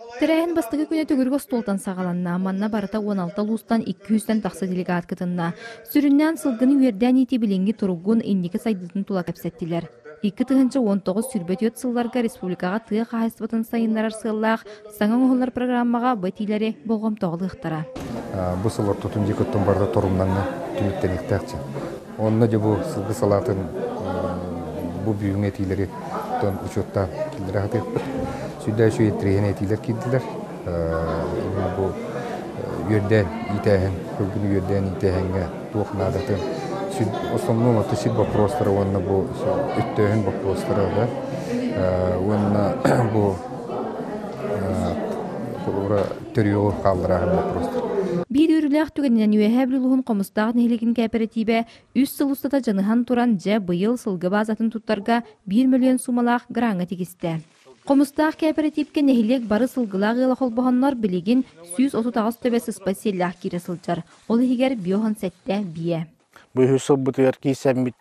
Тэрээһин бастакы күнэ төгүрүк остуолтан саҕаланна. Манна барыта 16 улуустан 200-тэн тахса делегат кытынна. Сүрүннээн сылгыны үөрдээн иитии билиҥҥи туругун, инники сайдыытын тула кэпсэттилэр. 2019-24 сылларга республикаҕа тыа хаһаайыстыбатын сайыннарар сыаллаах саҥа оҥоһуллар программаҕа бу этиилэри болҕомтоҕо ылыахтара. Бу сыл ортотун дьиэ кыттан барыта торумнаҥҥа түмүктэниэхтээх. Онно дьэ бу сылгы салаатын бу бүгүҥҥү этиилэри учуоттаан киллэрэ сатыахпыт. Сүрдээх үчүгэй интэриэһинэй этиилэр киирдилэр. Бу үөрдээн иитээһин, сылгыны үөрдээн иитээһиҥҥэ туох наадатын, основном это сир боппуруостара уонна бу өттөөһүн боппуруостара да уонна бу холобура төрүөҕү хаалларааһын боппуруостар. Биир үөрүүлээх түгэнинэн Үөһээ Бүлүү улууһун Хомустаах нэһилиэгин кээпэрэтиибэ үс сыл устата дьаныһан туран, дьэ, быйыл сылгы баазатын туттарга биир мөлүйүөн суумалаах граҥҥа тигистэ. Хомустаах кээпэрэтиипкэ нэһилиэк бары сылгылаах ыала холбоһоннор билигин 138 төбө сыспай сиэллээх киирэ сылдьар. Ол иһигэр 57 биэ. Бу үһүс сылбытыгар киирсэммит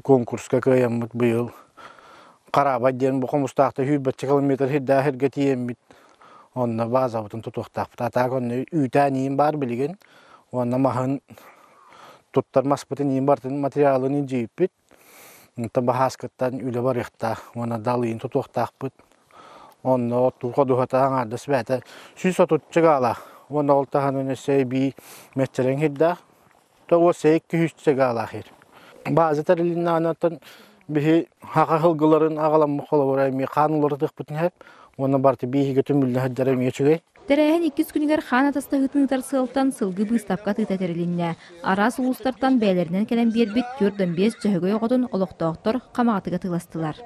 конкурска кыайаммыт быйыл Хараабай диэн бу Хомустаахта сүүрбэччэ километр сирдээх сиргэ тиийэммит онно баазабытын тутуохтаахпыт. А так онно үүтээн иин баар билигин уонна маһын туттар маспытын иин барытын материалын илдьийиппит. Онтон баһааскыттан үлэ барыахтаах уонна далыйын тутуохтаахпыт. Онно оттуур ходуһата аҥаардас бэйэтэ 130 гаалаах уонна ол таһынан өссө эбии мэччирэҥ сирдээх. Тоҕо сэйик күһүсчэ гаалаах ир. Бааза тэрилиннэҕинэ оттон биһи хаха сылгыларын аҕаламмыт холобура эмиэ хаан уларытыахпытын сөп уонна барыта бииһигэ түмүллэ сылдьара эмиэ үчүгэй. Тэрээһин иккис күнүгэр хаан атастаһыытын ыытар сыалтан сылгы быыстапка атыыта тэрилиннэ. Араас улуустартан бэйэлэринэн кэлэн биэрбит 45 дьөһөгөй оҕотун олохтоохтор хамаҕатык атыыластылар.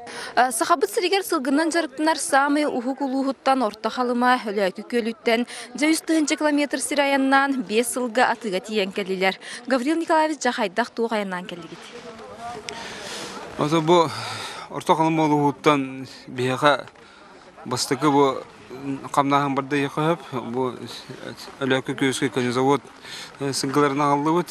Сахабыт сиригэр сылгынан дьарыктанар саамай уһук улууһуттан Орто Халыма, Өлөөкү күөлүттэн дьэ 3000 километр сир айаннаан биэс сылга атыыга тиийэн кэллилэр. Гаврил Николаевич дьэ хайдах туох айаннаан кэллигит? Ото бу Орто Халыма улууһуттан биһиэхэ бастакы бу хамнааһын барда диэххэ сөп. Бу Өлөөкү күөскэ конезавод сылгыларын аҕаллыбыт.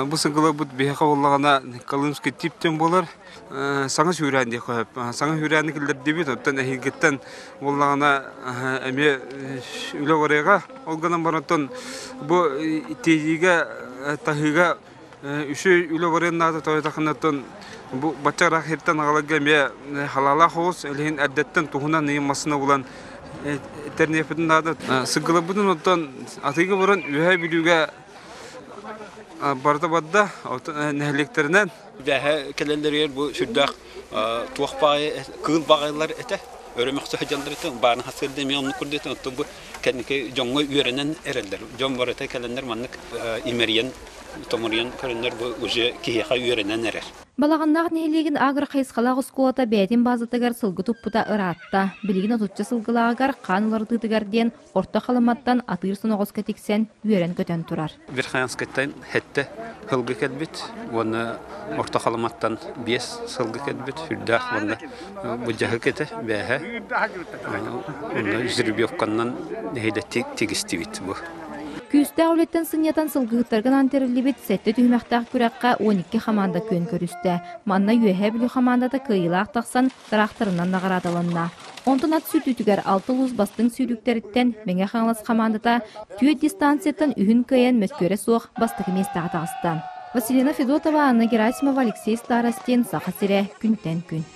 Бу сылгыларбыт биһиэхэ буоллаҕына Колымский тип диэн буолар. Саҥа сүүрээн диэххэ сөп. Саҥа сүүрээни киллэрдибит. Оттон эһиилгиттэн буоллаҕына эмиэ үлэ барыаҕа. Ол гынан баран оттон бу тиэйиигэ, таһыыга үчүгэй үлэ барыан наада тоойотоххуна оттон бу бачча ыраах сиртэн аҕаларга эмиэ халаалаах оҕус илиһин эрдэттэн туһунан ыйын массыына булан тэрниэхпитин наада. Сылгыларбытын оттон атыыга баран Үөһээ Бүлүүгэ барыта барда нэһилиэктэринэн. Бэһэ кэлэллэригэр бу сүрдээх туох баҕайы кыыл баҕайылар этэ өрө мөхсө сылдьаллар этэ баарын хасыарда эмиэ оннук курдук этэ оттон бу кэнники дьоҥҥо үөрэнэн эрэллэр дьон барыта кэлэннэр маннык имэрийэн томоруйан көрөннөр бу уже киһиэхэ үөрэнэн эрэр. Балаҕаннаах нэһилиэгин агро хайысхалаах оскуолата бэйэтин баазатыгар сылгы туппута ыраатта. Билигин отучча сылгылааҕыгар хаан уларытыытыгар диэн Орто Халыматтан атыыр соноҕоско тиксэн үөрэн-көтөн турар. Верхоянскайтан сэттэ сылгы кэлбит уонна Орто Халыматтан биэс сылгы кэлбит сүрдээх уонна былдьаһык этэ бээһэ онно жеребьевканнан нэһиилэ тигистибит бу. Күүстээх үлэттэн сынньатан сылгыһыттарга анаан тэриллибит сэттэ түһүмэхтээх күрэххэ 12 хамаанда күөн көрүстэ. Манна Үөһээ Бүлүү хамаандата кыайыылаах тахсан тыраахтарынан наҕараадаланна. Онтон ат сүүрдүүтүгэр алта улуус бастыҥ сүүрүүктэриттэн Мэҥэ Хаҥалас хамаандата түөрт дистанцияттан үһүн кыайан мөккүөрэ суох бастакы миэстэҕэ таҕыста. Василина Федотова, Анна Герасимова, Алексей Старостин, Саха сирэ, күнтэн күн.